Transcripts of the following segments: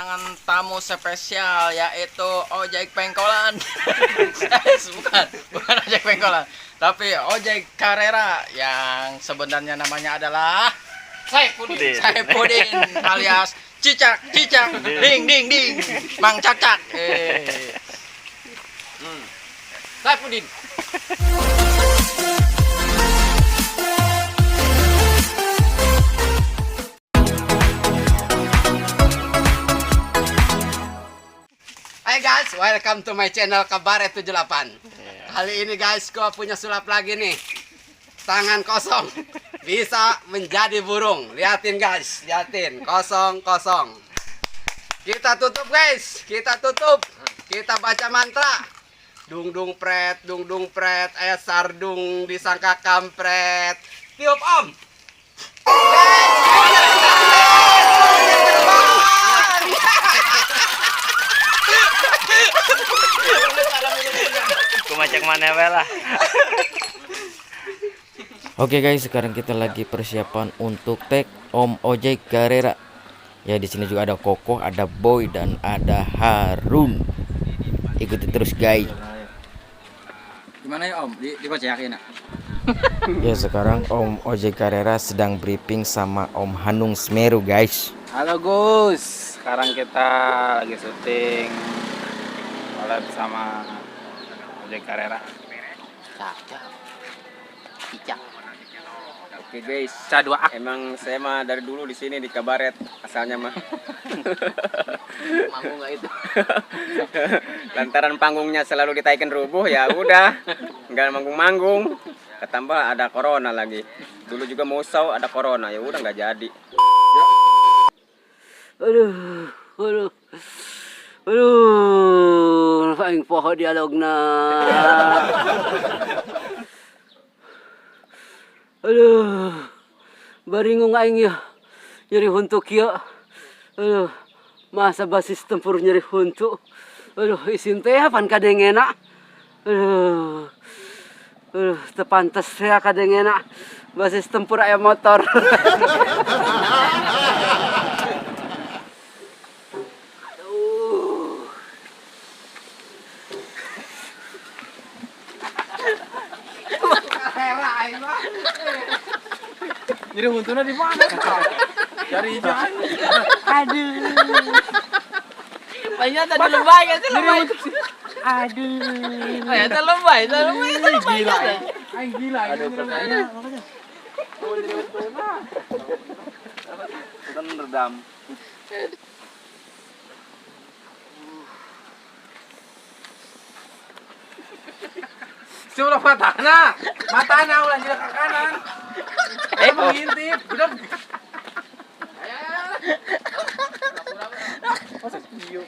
Kedatangan tamu spesial, yaitu ojek pengkolan. Bukan, bukan ojek pengkolan, tapi ojek Carrera yang sebenarnya namanya adalah Saipudin. Saipudin alias Cicak Cicak Ding Ding Ding Mang Cacak. Eh. Saipudin. Hai guys, welcome to my channel Kabaret 78. Kali ini guys, gua punya sulap lagi nih. Tangan kosong bisa menjadi burung. Liatin guys, liatin. Kosong kosong. Kita tutup guys, kita tutup. Kita baca mantra. Dung dung pret, dung dung pret, sardung disangka kampret. Tiup om. Guys, burungnya terbang. Kumacak mana we lah. Oke guys, sekarang kita lagi persiapan untuk tag Om Ojek Carrera. Ya, di sini juga ada Koko, ada Boy, dan ada Harun. Ikuti terus guys. Gimana ya Om? Di dibacain ya? Ya, sekarang Om Ojek Carrera sedang briefing sama Om Hanung Semeru guys. Halo Gus, sekarang kita lagi syuting collab sama Ojek Carrera. Cacak. Cicak. Oke guys, Ca dua ak. emang saya mah dari dulu di sini di kabaret asalnya mah. Mampu nggak itu? Lantaran panggungnya selalu ditaikin rubuh ya udah, nggak manggung-manggung. Ketambah ada corona lagi. Dulu juga mau show ada corona, ya udah nggak jadi. Aduh, aduh. Aduh, aing poho dialogna. Aduh. Baringung aing ya. Nyeri huntu kieu. Aduh, masa basis tempur nyeri huntu. Aduh, isin teh pan kadengena. Aduh. Aduh, teu pantes ya kadengena. Basis tempur aya motor. Aduh. Jadi untungnya di mana? Cari hijau. Aduh. Banyak tadi lebay kan sih lebay. Aduh. Oh ya, lebay, lebay, lebay. Gila. Aing gila. Aduh, pertanyaan. Kan redam. Sebelah matana, matana ulah jadi ke kanan. Eh, mengintip, udah. Masa video.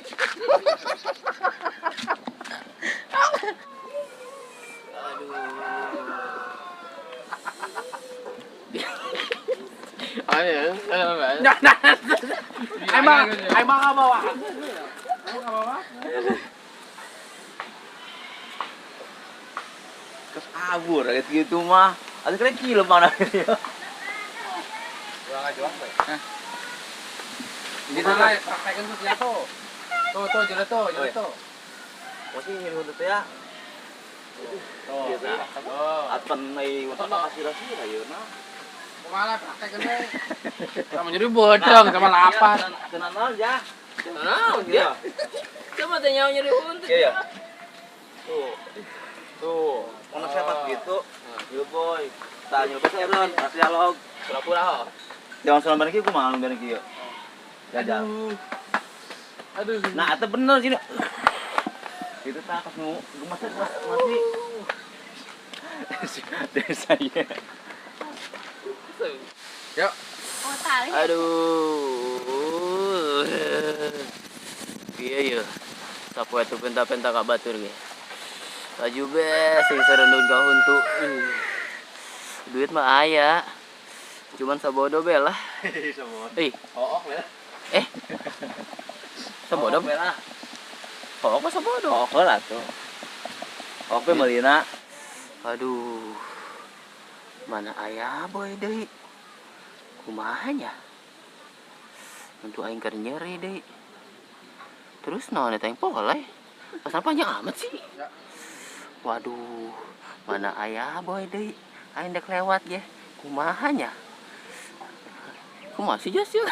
Ayo, Nah, nah. Emang, emang nggak bawa. Emang nggak bawa. Kes kabur gitu mah. Ada keren kilo mana ya. Di sana praktekin tuh senjata. Tuh, tuh, jalan tuh, jalan tuh. Masih nyeri huntu teh ya. Tuh. Atpen ai untu mah kasih rasi ayeuna. Kemana praktekin deh. Sama jadi bodong sama lapan. Kena naon ya? Nah, dia. Coba tanya nyeri huntu. Iya ya. Tuh. Tuh, ono siapa gitu? Yo boy. Tanya boy saya non, pas dialog. Pura-pura ho. Jangan salam bareng kieu kumaha bareng kieu. Jajal. Aduh. Nah, eta bener sini. Itu tak pas nu gemes mati. Desa ya. Yuk. Oh, tali. Aduh. Iya ya. Sapu itu penta-penta ka batur ge. Laju be sing serendun ka huntu. Duit mah aya. Cuman sabodo be lah. Sabodo. Eh, Oh, oh, eh. Sabodo. lah. Oh, kok sabodo? Oh, lah tuh. Oke, melina. Aduh. Mana aya boy deui? Kumaha nya? Untuk aing keur nyeri deui. Terus naon eta yang poleh? Pasal panjang amat sih. Waduh, mana aya boy deui. Aing dek lewat ge. Kumaha nya? Kumaha sih jas ya?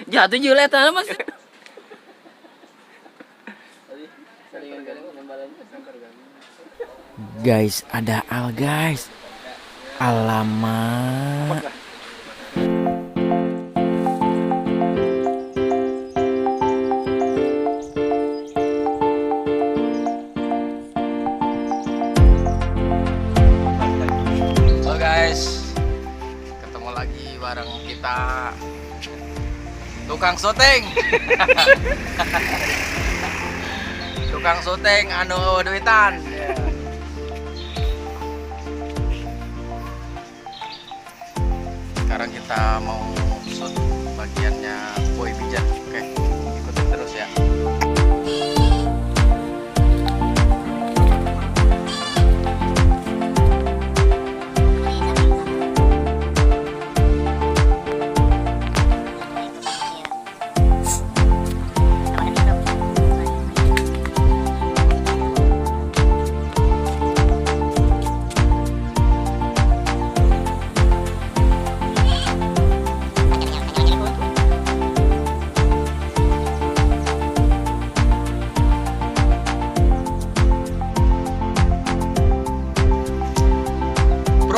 Jatuh jeung eta mas. Guys, ada Al guys. Alamak. Halo guys, ketemu lagi bareng kita tukang syuting. Tukang syuting anu duitan. Sekarang kita mau shoot bagiannya Boy Bijak. Oke, ikutin terus ya.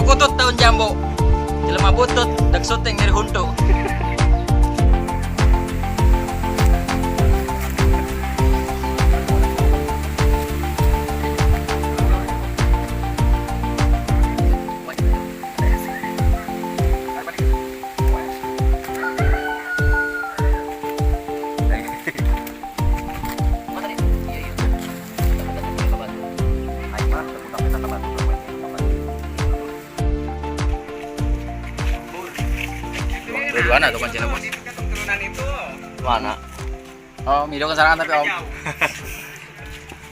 Butut tahun jambu, jelema butut, dek syuting dari huntu. Dua-duana tuh kuncinya bos. Mana? Oh, Mido kesarangan tapi Om.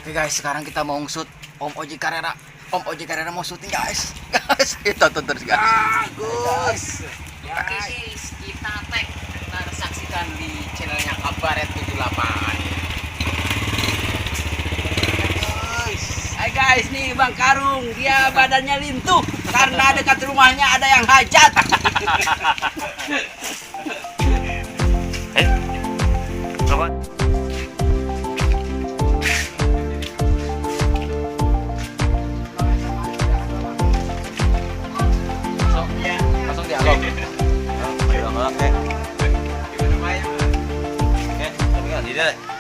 Oke guys, sekarang kita mau nge-shoot Om Oji Karera. Om Oji Karera mau syuting guys. Guys, kita tonton terus guys. Bagus. Oke guys, kita tag, kita saksikan di channelnya Kabaret 78. Guys. Hai guys, nih Bang Karung, dia badannya lintuh karena dekat rumahnya ada yang hajat. Apa? Langsung dialog.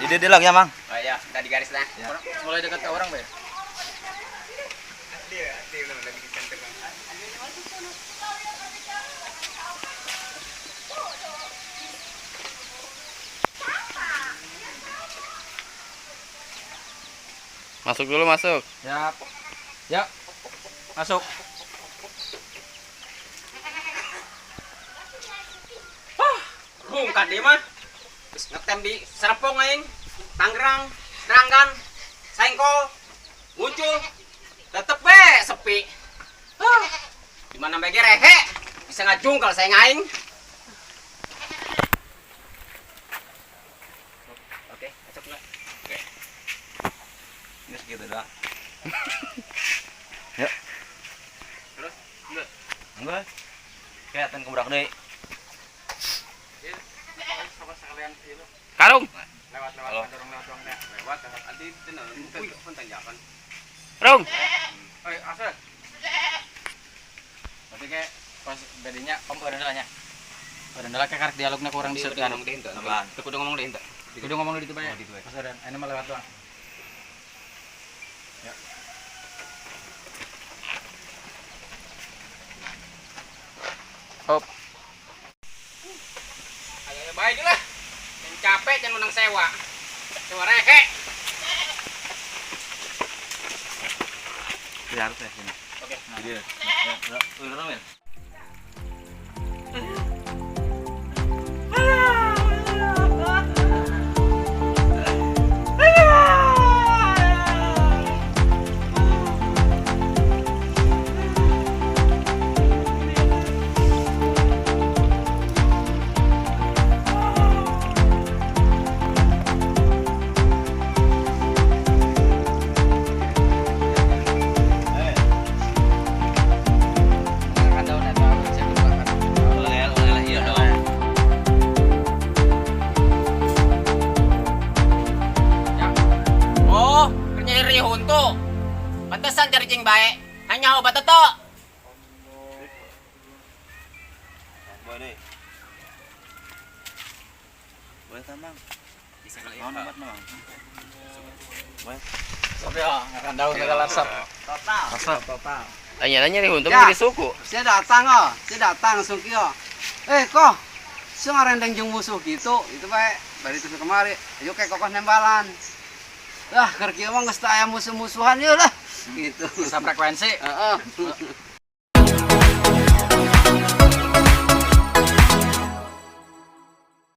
Di dia lagi ya, Mang. Oh iya, kita di garis lah. Mulai dekat ke orang, Be. Masuk dulu, masuk. Ya. Ya. Masuk. Bungkat dia mah. Terus ngetem di Serpong aing, Tangerang, Ranggan, Sengkol, muncul. Tetep be sepi. Di mana bege rehe bisa ngajung kalau saya ngaing. Oke, masuk enggak? Oke. Ini segitu dah. Ya. Terus enggak? Enggak. Kelihatan kebrak deh. Karung. Lewat lewat dorong lewat doang ya. Lewat nanti itu tanjakan. Rung. Oi, asal. Berarti kayak pas bedanya Om Orendalanya. Orendala kayak karek dialognya kurang di Udah ngomong deh ente. Udah ngomong deh ente. Udah ngomong di itu banyak. Pas ada ini mah lewat doang. Ya. Hop. Ayo baik lah. Yang capek jangan menang sewa. Sewa rehe. Ya harus ya sini. Oke. Jadi. Ya, udah ya. caricing bae. Hanya obat toto. Boleh. Boleh tambang. Mau obat mang. Sob ya, daun segala resep. Total. Resep. Total. Anya nyeri huntu Ya. jadi suku. Saya datang oh, saya datang langsung kieu. Eh kok, saya ngarendeng jeung musuh gitu, itu bae. Bari itu kemari, ayo kayak kokoh nembalan. Lah, keur kieu mah geus teu aya musuh-musuhan ieu lah. Gitu. Bisa frekuensi. Heeh.